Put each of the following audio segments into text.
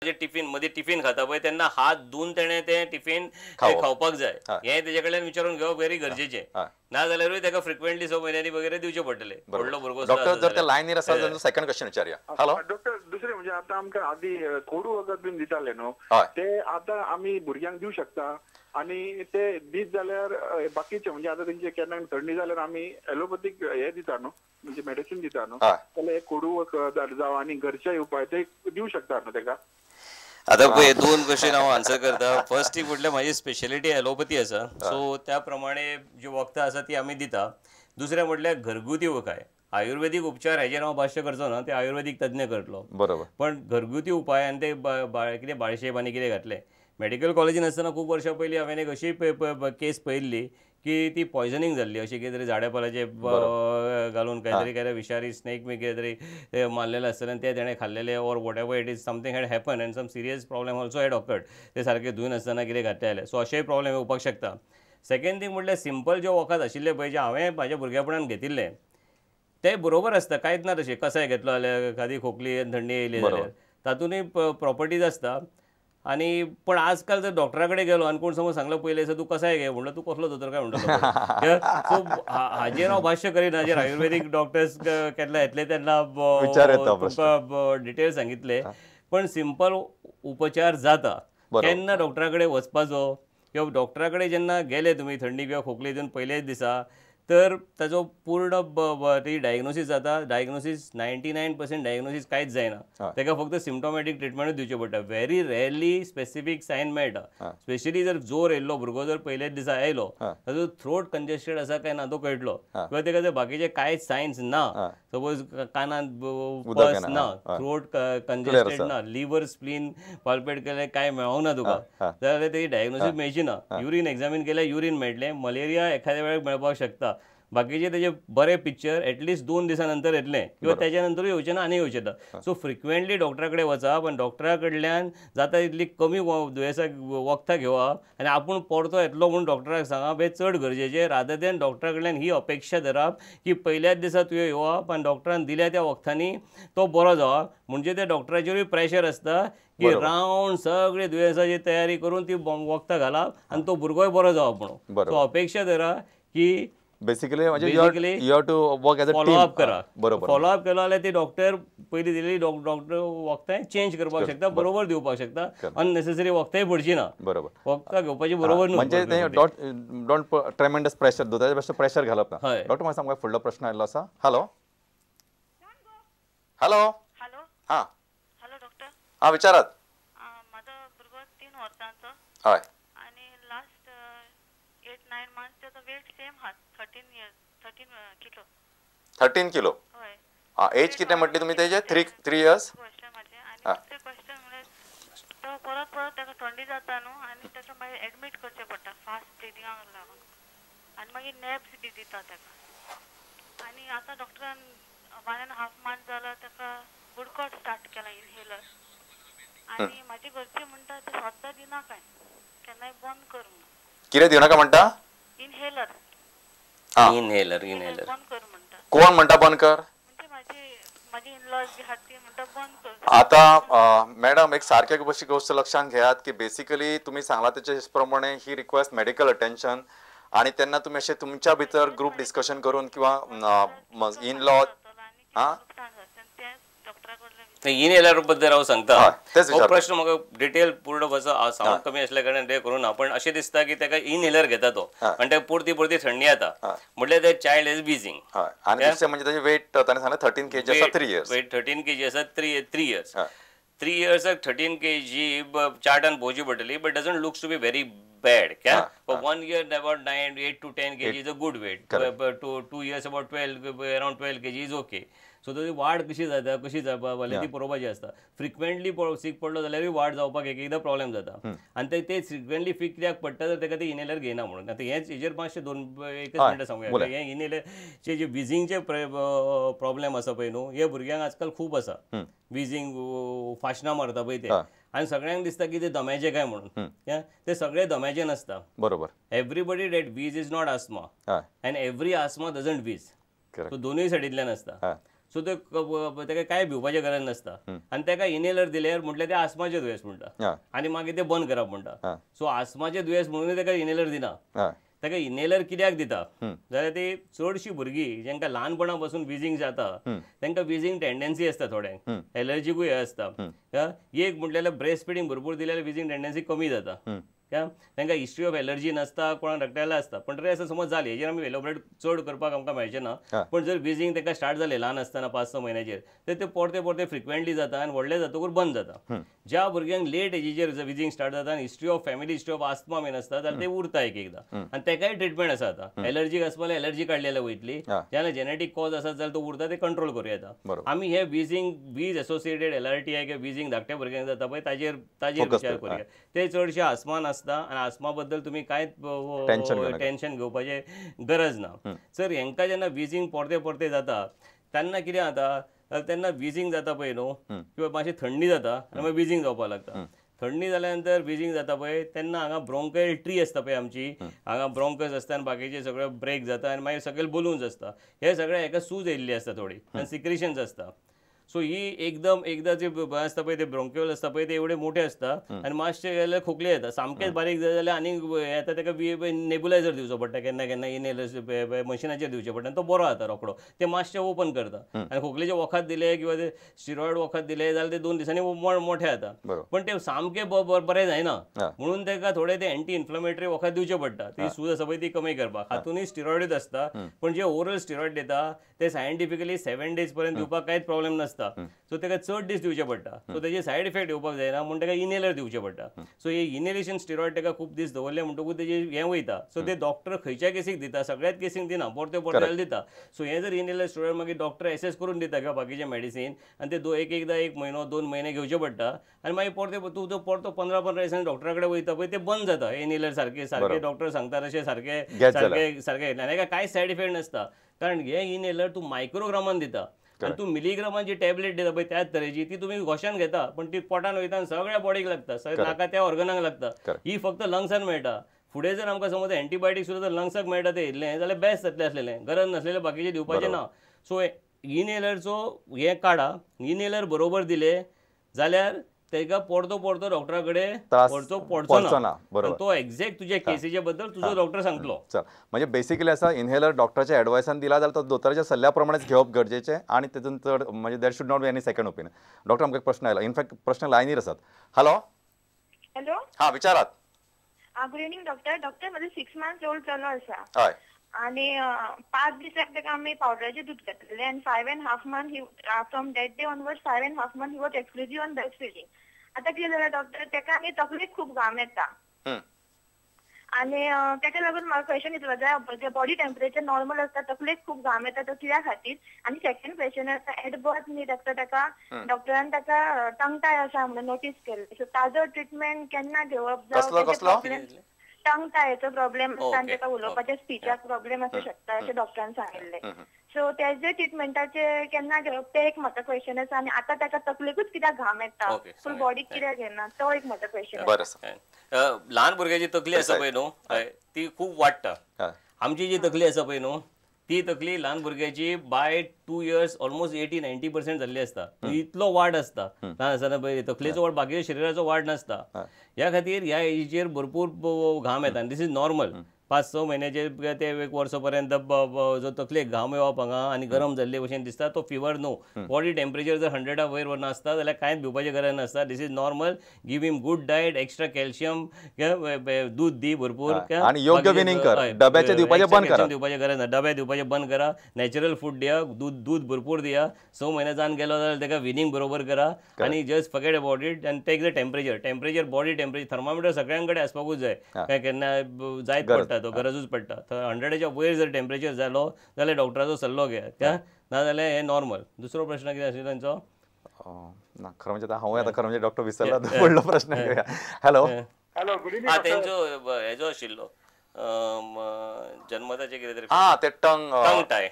जे tiffin मध्ये tiffin खाता पळय तेन्ना हात धुवन तेणें तें टिफिन खावपाक जाय, हें तेजे कडल्यान विचारून घेवप व्हेरी गरजेचें. ना जाल्यारूय ताका फ्रिक्वेंटली 6 म्हयन्यांनी वगैरे दिवचें पडटलें. व्हडलो भुरगो डॉक्टर जर त्या लायनीर आसा जाल्यार सेकंड क्वेश्चन विचारया. हॅलो डॉक्टर, दुसरें म्हणजे आतां आमकां आदी कोडू वखद बीन दिताले न्हू, ते आतां आमी भुरग्यांक दिवं शकता? आनी ते दीत जाल्यार बाकीचे म्हणजे आतां तेंचे केन्ना थंडी जाल्यार आमी एलोपॅथीक हे दिता न्हू, म्हणजे मेडिसीन दिता न्हू, जाल्यार कोडू वखद जावं आनी घरचे उपाय ते दिवं शकता न्हू तेका? आतां पळय दोन क्वेश्चन हांव आन्सर करता. फर्स्ट म्हटल्यार म्हाजी स्पेशलिटी एलोपॅथी आसा, सो त्या प्रमाणे जी वखदां आसा ती आमी दिता. दुसरें म्हटल्यार घरगुती उपाय, आयुर्वेदीक उपचार हेजेर हांव भाश्य करचो ना, ते आयुर्वेदीक तज्ञ करतलो. बरोबर. पण घरगुती उपाय आनी ते कितें बाळशेप आनी कितें घातलें मेडिकल कॉलेजीन आसतना खूब वर्सां पयलीं हांवें एक अशी केस पळयल्ली की ती पॉयजनींग जाल्ली, अशी कितें तरी झाडे पाल्याचे घालून कांय तरी काय विशारी स्नेक बी कितें तरी मारलेलें आसतलें आनी तें तेणें खाल्लेलें or whatever it is, something had happen and some serious problem also had occurred. ते सारकें धुवन आसतना कितें घातलें जाल्यार सो अशेंय प्रॉब्लेम येवपाक शकता. सेकेंड थींग म्हटल्यार सिंपल जें वखद आशिल्लें पळय जें हांवें म्हाज्या भुरगेपणान घेतिल्लें तें बरोबर आसता, कांयच ना तशें. कसाय घेतलो जाल्यार एखादी खोकली थंडी येयली जाल्यार तातूंतय प्रॉपर्टीज आसता. आनी पण आजकाल जर डॉक्टरा कडेन गेलो आनी कोण समज सांगलो पयलें दिसा तूं कसाय घे म्हणलो, तूं कसलो दोतोर काय म्हणटलो. सो हाजेर हांव भाश्य करिना, हाजेर आयुर्वेदीक डॉक्टर्स केन्ना येतले तेन्ना तुमकां डिटेल सांगितले. पण सिंपल उपचार जाता. केन्ना डॉक्टरा कडेन वचपाचो किंवा डॉक्टरा कडेन जेन्ना गेले तुमी थंडी किंवा खोकली दिवन पयलेच दिसा तर ताजो पूर्ण ती डायग्नोसीस जाता. डायग्नोसीस 99% डायग्नोसीस कांयच जायना, ताका फक्त सिम्टोमॅटीक ट्रिटमेंटूच दिवचें पडटा. व्हेरी रेरली स्पेसिफीक सायन मेळटा. स्पेशली जर जोर येयल्लो भुरगो जर पयल्याच दिसा आयलो ताजो थ्रोट कंजेस्टेड आसा काय ना तो कळटलो, किंवा ताका जर बाकीचे कांयच सायन्स ना, सपोज कानांत पस ना, थ्रोट कंजेस्टेड ना, लिवर स्प्लीन पाल्पेट केल्यार कांय मेळोंक ना तुका, जाल्यार तेजी डायग्नोसीस मेळची ना. युरीन एग्जामीन केल्यार युरीन मेळटलें, मलेरिया एखाद्या वेळार मेळपाक शकता. बाकीचे तेजे बरे पिक्चर एटलिस्ट 2 दिसां नंतर येतलें किंवा तेच्या नंतरूय येवचें ना आनी येवचें ना. सो फ्रिक्वेंटली डॉक्टरा कडेन वचप आनी डॉक्टरा कडल्यान जाता तितली कमी दुयेंसाक वखदां घेवप आनी आपूण परतो येतलो म्हूण डॉक्टराक सांगप हें चड गरजेचें, रादर दॅन डॉक्टरा कडल्यान ही अपेक्षा धरप की पयल्याच दिसा तुवें येवप आनी डॉक्टरान दिल्या त्या वखदांनी तो बरो जावप. म्हणजे त्या डॉक्टराचेरूय प्रेशर आसता की रावंड सगळे दुयेंसाची तयारी करून ती वखदां घालप आनी तो भुरगोय बरो जावप म्हणून. सो अपेक्षा धरा की बेसिकली म्हणजे you have to work as a team. Follow up करा, बरोबर. फॉलो अप केलो जाल्यार ती डॉक्टर पयलीं दिलेली डॉक्टर वखदां चेंज करपाक शकता, बरोबर दिवपाक शकता, अननेसेसरी वखदांय पडची ना. बरोबर, वखदां घेवपाची बरोबर न्हू. म्हणजे don't tremendous pressure, दुधाच्या बेश्टे प्रेशर घालप ना. डॉक्टर म्हाका सामको फुडलो प्रश्न आयिल्लो आसा. हॅलो हॅलो हॅलो, हां हॅलो डॉक्टर, हां विचारात. म्हाजो भुरगो 3 वर्सांचो. हय. आनी लास्ट 8-9 मंथ्स तेजो वेट सेम आहा, 13 किलो. 13 किलो. हय. हां, एज कितें म्हटली तुमी तेजे? 3 इयर्स. क्वेश्चन म्हाजें. आनी दुसरें क्वेश्चन म्हळ्यार तो परत परत ताका थंडी जाता न्हू आनी ताका मागीर एडमीट करचें पडटा फास्ट ब्रिदिंगाक लागून, आनी मागीर नॅप्स बी दिता ताका. आनी आतां डॉक्टरान 1.5 मंथ जाला ताका बुडकोट स्टार्ट केला इनहेलर, आनी म्हाजी घरची म्हणटा ते सद्दां दिनाकाय, केन्नाय बंद कर म्हणून. कितें दिवनाका म्हणटा? इनहेलर. इनहेलर इनहेलर बंद कर म्हणटा. कोण म्हणटा बंद कर? म्हणजे माझी इनलॉज बी आहात ती म्हणटा बंद कर. आता मॅडम एक सारखे कशी गोष्ट लक्षात घेयात की बेसिकली तुम्ही सांगला त्याच्या प्रमाणे ही रिक्वेस्ट मेडिकल अटेन्शन, आणि त्यांना तुम्ही असे तुमच्या भितर ग्रुप डिस्कशन करून किंवा इन लॉ हां इनहेलर बद्दल हांव सांगता. हो प्रश्न म्हाका डिटेल पूर्ण सावंड कमी आसल्या कारणान ते करूं ना, पण अशें दिसता की ताका इनहेलर घेता तो आनी ताका परती परती थंडी येता, म्हटल्यार ते चायल्ड is wheezing. आनी दुसरें म्हणजे ताजें वेट ताणें सांगलें 13 kg आसा, 3 इयर्स. वेट 13 kg आसा, 3 इयर्स. 3 इयर्साक 13 kg चार्टान पळोवची पडटली, but doesn't looks to be very bad. क्या for 1 year about 9 8 to 10 kg is a good weight. 2 years about 12, around 12 kg is okay. So ताजी वाड कशी जाता कशी जावपा ती पळोवपाची आसता. फ्रिक्वेंटली सीक पडलो जाल्यारूय वाड जावपाक एक एकदां प्रॉब्लेम जाता, आनी ते फ्रिक्वेंटली फीक कित्याक पडटा तर ताका ते इनहेलर घेयना म्हणून. आतां हेच हेजेर मातशें एकच मिनटां सांगुया. हें इनहेलरचे जे विजिंगचे प्रॉब्लेम आसा पळय न्हू, हे भुरग्यांक आजकाल खूब आसा. विजिंग फाशनां मारता पळय ते, आनी सगळ्यांक दिसता की ते दम्याचे काय म्हणून, ते सगळे दम्याचे नासता. बरोबर. Everybody that wheeze is not asthma and every asthma doesn't wheeze. So दोनूय सायडींतल्यान आसता. सो ते ताका कांय भिवपाचें गरज नासता आनी ताका इनहेलर दिल्यार म्हटल्यार ते आस्माचें दुयेंस म्हणटा आनी मागीर ते बंद करप म्हणटा. सो आस्माचें दुयेंस म्हणून ताका इनहेलर दिना. ताका इनहेलर कित्याक दिता जाल्यार ती चडशीं भुरगीं जांकां ल्हानपणा पासून विजींग जाता तांकां विजींग टेंडन्सी आसता, थोड्यांक एलर्जीकूय हें आसता. एक म्हटल्यार ब्रेस्ट फिडींग भरपूर दिल्यार विजींग टेंडन्सी कमी जाता. तांकां हिस्ट्री ऑफ एलर्जी नासता, कोणाक रगताला आसता, पण तरी आसा समज जाली हेजेर आमी एलोबरेट चड करपाक आमकां मेळचें ना. पण जर विजींग तांकां स्टार्ट जालें ल्हान आसतना 5-6 म्हयन्याचेर तर ते परते परते फ्रिक्वेंटली जाता आनी व्हडले जातकूच बंद जाता. ज्या भुरग्यांक लेट एजीचेर विजींग स्टार्ट जाता आनी history of family history of asthma main आसता जाल्यार ते उरता एक एकदां आनी ताकाय ट्रिटमेंट आसा. आतां एलर्जीक आसपा जाल्यार एलर्जी काडली जाल्यार वयतली, जाल्यार जेनेटीक कॉज आसा जाल्यार तो उरता, ते कंट्रोल करूं येता. आमी हे विजींग वीज एसोसिएटेड एलआरटीआय किंवा विजींग धाकट्या भुरग्यांक जाता पळय ताजेर ताजेर विचार करूया. ते चडशे आस्मान आसता आनी आस्मा बद्दल तुमी कांयच टेन्शन घेवपाचें गरज ना. सर हेंकां जेन्ना विजींग परते परते जाता तेन्ना कितें जाता तेन्ना विजींग जाता पळय न्हू किंवा मातशी थंडी जाता आनी मागीर विजींग जावपाक लागता. थंडी जाल्या नंतर विजींग जाता पळय तेन्ना हांगा ब्रोंकायल ट्री आसता पळय आमची, हांगा ब्रोंकस आसता आनी बाकीचे सगळे ब्रेक जाता आनी मागीर सगळे बलून्स आसता, हे सगळे हेका सूज येयल्ली आसता थोडी आनी सिक्रिशन्स आसता. सो ही एकदम एकदां जे आसता पळय ते ब्रोंक्योल आसता पळय ते एवढे मोठे आसता आनी मातशे गेल्यार खोकली येता, सामकेंच बारीक जाय जाल्यार आनीक येता ताका नेबुलायझर दिवचो पडटा, केन्ना केन्ना इनहेलर मशिनाचेर दिवचें पडटा आनी तो बरो जाता रोकडो, ते मातशें ओपन करता आनी खोकलेचें वखद दिलें किंवा ते स्टिरॉयड वखद दिलें जाल्यार ते 2 दिसांनी मोठे जाता, पण ते सामकें बरें जायना म्हणून ताका थोडे ते एंटी इन्फ्लमेटरी वखद दिवचें पडटा, ती सूज आसा पळय ती कमी करपाक. हातूनय स्टिरॉयडूच आसता, पण जे ओरल स्टिरॉयड दिता ते सायंटिफिकली 7 डेज पर्यंत दिवपाक कांयच प्रॉब्लेम नासता. सो ताका चड दीस दिवचे पडटा, सो तेजे सायड इफेक्ट येवपाक जायना म्हूण ताका इनहेलर दिवचें पडटा. सो हे इनहेलेशन स्टिरॉयड ताका खूब दीस दवरले म्हणटकूच तेजे हें वयता. सो ते डॉक्टर खंयच्या केसीक दिता, सगळ्याच केसींक दिना, परते परते दिता. सो हे जर इनहेलर स्टिरॉयड मागीर डॉक्टर एसेस करून दिता किंवा बाकीचे मेडिसीन आनी ते एक एकदां 1 म्हयनो 2 म्हयने घेवचे पडटा आनी मागीर परते तूं जो परतो 15-15 दिसांनी डॉक्टरा कडेन वयता पळय ते बंद जाता. इनहेलर सारके सारके डॉक्टर सांगता तशें सारके सारके सारके आनी ताका कांयच सायड इफेक्ट नासता, कारण हे इनहेलर तूं मायक्रोग्रामान दिता आनी तूं मिलीग्रामाची टॅबलेट दिता पळय त्याच तरेची ती तुमी घोशान घेता पण ती पोटान वयता आनी सगळ्या बॉडीक लागता, सगळ्या नाका त्या ऑर्गनाक लागता. ही फक्त लंग्सान मेळटा. फुडें जर आमकां समज एंटीबायोटीक सुद्दां जर लंग्साक मेळटा ते येयल्लें जाल्यार बेस्ट जातलें आसलेलें, गरज नासलेलें बाकीचें दिवपाचें ना. सो इनहेलरचो हें काडा, इनहेलर बरोबर दिले जाल्यार ताका परतो परतो डॉक्टरा कडेन व्हरचो पडचो ना, तो एक्झॅक्ट तुज्या केसीच्या बद्दल तुजो डॉक्टर सांगतलो. म्हणजे बेसिकली आसा इनहेलर डॉक्टराच्या एडवायसान दिला जाल्यार तो दोतोराच्या सल्ल्या प्रमाणेच घेवप गरजेचें आनी तेतून चड म्हणजे there should not be any second opinion. Doctor आमकां एक प्रश्न आयला, इनफॅक्ट प्रश्न लायनीर आसात. हॅलो हॅलो, हां विचारात. Good evening doctor. Doctor म्हजो 6 मंथ्स ओल्ड चलो आसा हय आनी 5 दिसाक ताका आमी पावडराचें दूद घातलेलें आनी 5.5 month from that day onward 5.5 month he was exclusive on breast feeding. आतां कितें जालें डॉक्टर, ताका आनी तकलेक खूब घाम येता आनी ताका लागून म्हाका क्वेश्चन इतलो जाय, बॉडी टेम्परेचर नॉर्मल आसता, तकलेक खूब घाम येता तो कित्या खातीर? आनी सेकंड क्वेश्चन आसा, एट बर्थ न्ही डॉक्टर ताका डॉक्टरान ताका टंग टाय आसा म्हणून नोटीस केल्लें, सो ताजो ट्रिटमेंट केन्ना घेवप? जावं टंग टायचो प्रॉब्लेम आसता आनी ताका उलोवपाच्या स्पिचाक प्रॉब्लेम आसूं शकता अशें डॉक्टरान सांगिल्लें, सो तेजे ट्रिटमेंटाचे केन्ना घेवप तें एक म्हाका क्वेश्चन आसा. आनी आतां ताका तकलेकूच कित्याक घाम येता, फूल बॉडीक कित्याक येना, तो एक म्हाका क्वेश्चन. बरें, ल्हान भुरग्याची तकली आसा पळय न्हू ती खूब वाडटा. आमची जी तकली आसा पळय न्हू ती तकली ल्हान भुरग्याची बाय 2 इयर्स ऑलमोस्ट 80-90% जाल्ली आसता, इतलो वाड आसता ल्हान आसतना पळय तकलेचो वाड, बाकीच्या शरिराचो वाड नासता. ह्या खातीर ह्या एजीचेर भरपूर घाम येता आनी this is normal. 5-6 म्हयन्याचे ते 1 वर्सा पर्यंत जो तकलेक घाम येवप हांगा आनी गरम जाल्ले भशेन दिसता तो फिवर न्हू. बॉडी टेम्परेचर जर 100 वयर नासता जाल्यार कांयच भिवपाचें गरज नासता. This is normal. Give him good diet, extra calcium, दूध दी भरपूर, दिवपाचें गरज ना, डबे दिवपाचें बंद करा, नॅचरल फूड दिया, दूध भरपूर दिया. 6 म्हयने जावन गेलो जाल्यार ताका विनिंग बरोबर करा आनी just forget about it आनी take the temperature. Temperature, body temperature thermometer सगळ्यां कडेन आसपाकूच जाय, काय केन्ना जायत पडटा तो गरजूच पडटा. 100च्या वयर जर टेम्परेचर जालो जाल्यार डॉक्टराचो सल्लो घे, ना जाल्यार हें नॉर्मल. दुसरो प्रश्न कितें आशिल्लो तांचो? ना खरें म्हणजे हांव आतां खरें म्हणजे डॉक्टर विसरला, व्हडलो प्रश्न. Hello hello, good evening. तेंचो हेजो आशिल्लो जन्मताचे कितें तरी हां ते टंग टंग टाय.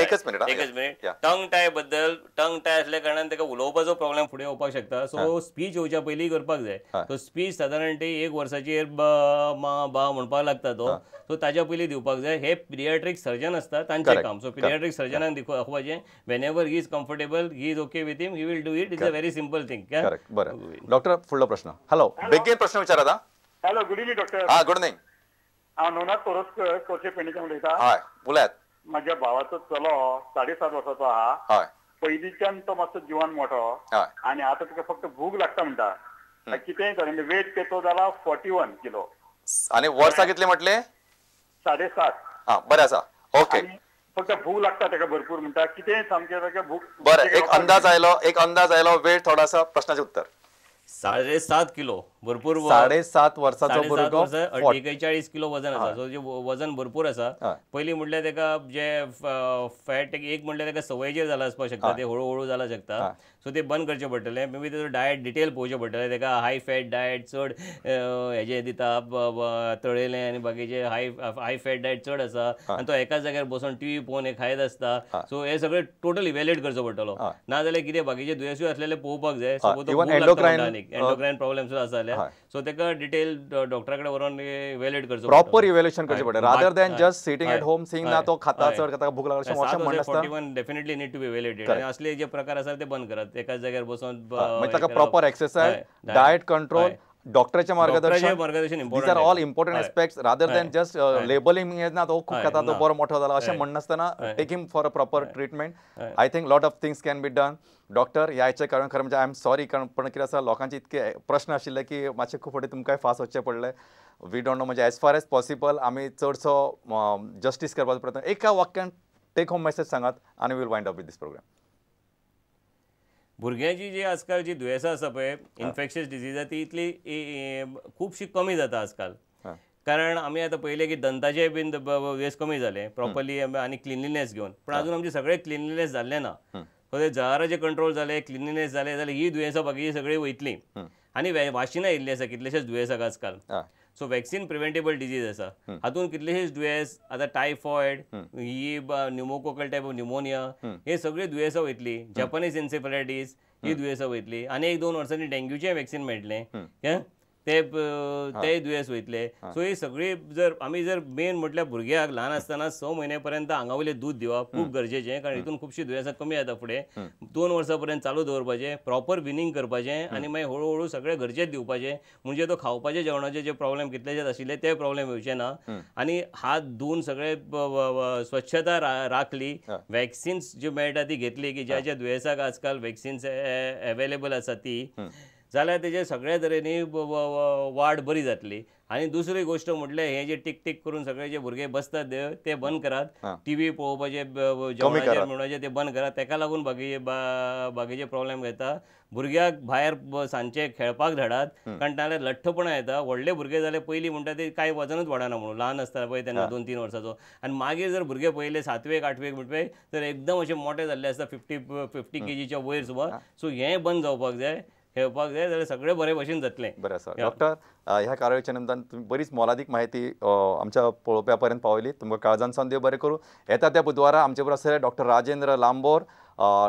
एकच मिनिट एकच मिनिट. टंग टाय बद्दल, टंग टाय असल्या कारणान ताका उलोवपाचो प्रॉब्लेम फुडें येवपाक शकता. सो स्पीच येवच्या पयलीं करपाक जाय. सो स्पीच सादारण ते 1 वर्साचेर मा बा म्हणपाक लागता तो, सो ताच्या पयलीं दिवपाक जाय. हे पिडियाट्रीक सर्जन आसता तांचें काम. सो पिडियाट्रीक सर्जनाक दाखोवपाचें, whenever he is comfortable, he is okay with him, he will do it. It's a very simple thing. Correct. बरें डॉक्टर, फुडलो प्रश्न. हॅलो, बेगीन प्रश्न विचारात. Hello, good evening doctor. हां, गुड इव्हनिंग. हांव नवनाथ तोरस्कर, कोरशे पेणेच्यान उलयता. हय, उलयात. म्हज्या भावाचो चलो 7.5 वर्साचो आहा. हय. पयलींच्यान तो मातसो जिवान मोठो आनी आतां तुका फक्त भूक लागता म्हणटा. कितेंय जालें, वेट तेचो जाला 41 किलो. आनी वर्सां कितली म्हटले? 7.5. हां, बरें आसा. ओके. फक्त भूक लागता तेका भरपूर म्हणटा, कितेंय सामकें ताका भूक. बरें, एक अंदाज आयलो, एक अंदाज आयलो. वेट थोडो आसा. प्रश्नाचें उत्तर 7.5 किलो. भरपूर. 7.5 वर्साचो भुरगो 41 किलो वजन आसा. सो जे वजन भरपूर आसा. पयलीं म्हणल्यार ताका जे फॅट एक म्हणल्यार ताका सवयेचेर जाला आसपाक शकता, ते हळू हळू जाला शकता. सो ते बंद करचें पडटलें. मे बी ताचो डायट डिटेल पळोवचें पडटलें. ताका हाय फॅट डायट चड हेजें दिता, तळयलें आनी बाकीचे हाय फॅट डायट चड आसा आनी तो एकाच जाग्यार बसून टिवी पळोवन हें खायत आसता. सो हे सगळें टोटल इव्हॅल्युएट करचो पडटलो. ना जाल्यार कितें बाकीचे दुयेंसूय आसलेले पळोवपाक जाय. एंडोक्रायन प्रॉब्लेम सुद्दां आसा जाल्यार सो ताका डिटेल डॉक्टरा कडेन व्हरून इव्हॅल्युएट करचो, प्रॉपर इव्हॅल्युएशन करचें पडटा, rather than just sitting at home seeing ना तो खाता चड खाता भूक लागली अशें म्हणनासता. 41 definitely need to be evaluated. आनी असले जे प्रकार आसा ते बंद करात. एकाच जाग्यार बसून ताका प्रॉपर एक्सरसाइज, डायट कंट्रोल, डॉक्टराचें मार्गदर्शन, these are all important aspects rather than just labelling ना तो खूब खाता तो बरो मोठो जाला अशें म्हणनासतना take him for a proper treatment. I think lot of things can be done. Doctor, ह्या हाचें कारण खरें म्हणजे I am sorry, कारण पण कितें आसा लोकांचे इतके प्रश्न आशिल्ले की मातशे खूब फावटी तुमकांय फास्ट वचचें पडलें. We don't know, म्हणजे एज फार एज पॉसिबल आमी चडसो जस्टीस करपाचो प्रयत्न. एका वाक्यान टेक होम मेसेज सांगात आनी we'll wind up with this programme. भुरग्यांची जी आजकाल जी दुयेंसां आसा पळय, इन्फेक्शियस डिजीज, ती इतली खुबशी कमी जाता आजकाल. कारण आमी आतां पळयलें की दंताचे बीन दुयेंस कमी जालें प्रॉपरली आनी क्लिनलीनेस घेवन, पूण अजून आमचें सगळें क्लिनलीनेस जाल्लें ना. सो ते जळाराचें कंट्रोल जालें, क्लिनलीनेस जालें जाल्यार ही दुयेंसां बाकीचीं सगळीं वयतलीं. आनी वाशिनां येयल्लीं आसा कितलेशेच दुयेंसांक आजकाल. सो वॅक्सिन प्रिवेंटेबल डिजीज आसा, हातूंत कितलेशेच दुयेंस आतां typhoid, he pneumococcal type of pneumonia, हे सगळीं दुयेंसां वयतलीं. जपानीज एन्सेफलायटीस ही दुयेंसां वयतलीं. आनी 1-2 वर्सांनी डेंग्यूचें वॅक्सिन मेळटलें, ते तेय दुयेंस वयतले. सो ही सगळी जर आमी जर मेन म्हटल्यार भुरग्याक ल्हान आसतना 6 म्हयने पर्यंत आंगा वयलें दूद दिवप खूब गरजेचें, कारण हितून खुबशीं दुयेंसां कमी जाता. फुडें 2 वर्सां पर्यंत चालू दवरपाचें, प्रॉपर विनिंग करपाचें आनी मागीर हळू हळू सगळें घरचेंच दिवपाचें. म्हणजे तो खावपाचें जेवणाचे जे प्रॉब्लेम कितलेशेच आशिल्ले ते प्रॉब्लेम येवचे ना. आनी हात धुवन सगळे स्वच्छता राखली, वॅक्सिन्स ज्यो मेळटा ती घेतली, की ज्या ज्या दुयेंसाक आजकाल वॅक्सिन्स एवेलेबल आसा ती जाल्यार तेजे सगळ्या तरेनी वाड बरी जातली. आनी दुसरी गोश्ट म्हटल्यार हे जे टीक टीक करून सगळे जे भुरगे बसतात ते बंद करात. टीव्ही पळोवपाचे, जेवणाचेर म्हणपाचें ते बंद करात. तेका लागून बाकीचे प्रॉब्लेम येता. भुरग्याक भायर सांजचे खेळपाक धाडात, कारण नाल्यार लठ्ठपणा येता. व्हडले भुरगे जाल्यार पयलीं म्हणटा ते कांय वजनूच वाडना म्हणून ल्हान आसता पळय तेन्ना 2-3 वर्साचो, आनी मागीर जर भुरगे पळयले 7वेक 8वेक म्हणपय तर एकदम अशे मोठे जाल्ले आसता, 50 केजीच्या वयर सुमार. सो हें बंद जावपाक जाय, खेळपाक जाय जाल्यार सगळें बरे भशेन जातलें. बरें आसा डॉक्टर, ह्या कार्यावळीच्या निमतान तुमी बरीच मोलादीक म्हायती आमच्या पळोवप्या पर्यंत पावयली. तुमकां काळजान सावन देव बरें करूं. येता त्या बुधवारा आमचे बरोबर आसतले डॉक्टर राजेंद्र लांबोर,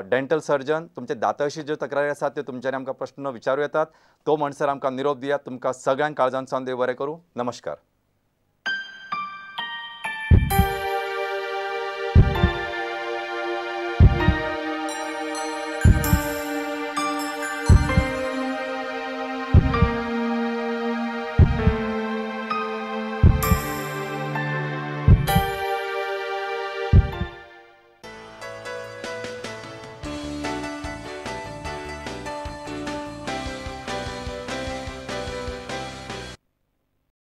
डेंटल सर्जन. तुमचे दांताविशीं ज्यो तक्रारी आसात त्यो तुमच्यानी आमकां प्रश्न विचारूं येतात. तो म्हणसर आमकां निरोप दियात. तुमकां सगळ्यांक काळजान सावन देव बरें करूं. नमस्कार.